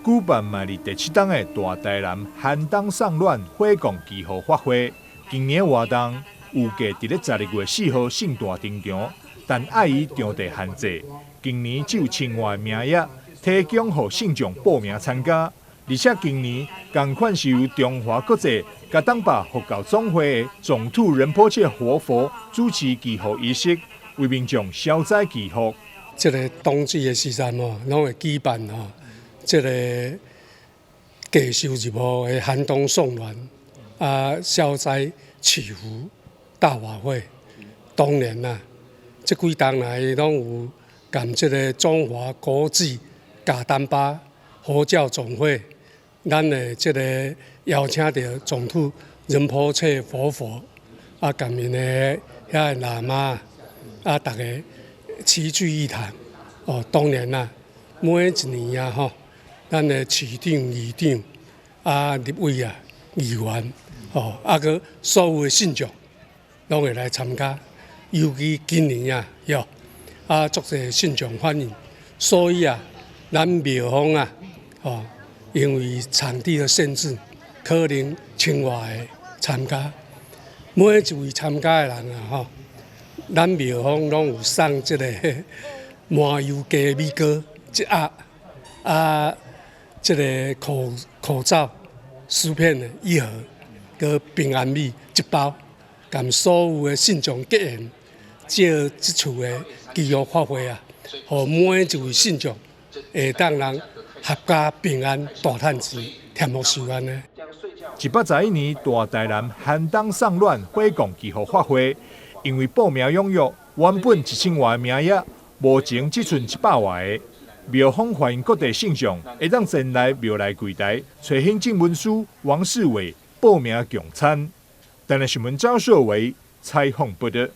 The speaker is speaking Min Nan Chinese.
舉辦嘛佇第七冬的大台南寒冬送暖火供祈福法會。今年活動預計佇咧12月4號聖誕登場，但礙於場地限制，今年只有千外名額提供予信眾報名參加。而且今年仝款是由中華國際噶當巴佛教總會的總統仁波切活佛主持祈福儀式，為民眾消災祈福。這个冬季的時陣吼，攏會舉辦吼，這个祈壽入戶的寒冬送暖啊，消災祈福大法會。當然啦，這幾冬來攏有佮這个中華國際噶當巴佛教總會，咱的這个邀請著總統仁波切活佛啊，佮𪜶的遐个喇嘛啊，逐家齊聚一堂。哦，當然啦，每一年啊吼，咱的市長、議長啊、立委啊、議員，吼，啊，閣所有的信眾，攏會來參加。尤其今年啊，喲，啊，足濟信眾反映，所以啊，咱廟方啊，吼，因為場地的限制，可能千外个參加。每一位參加的人啊，吼，咱廟方攏有送這個麻油雞米糕一盒，啊，這个口罩10片的一盒，閣平安米一包，共所有的信眾結緣，藉這次的祈福法會啊，予每一位信眾會當人合家平安大趁錢，添福壽按呢。111年大台南寒冬送暖火供祈福法會，因為報名踴躍，原本1000外名額，目前只剩700外个。廟方歡迎各地信眾會當前來廟內櫃台，揣行政文書王世偉報名共參。台南新聞張世偉採訪報導。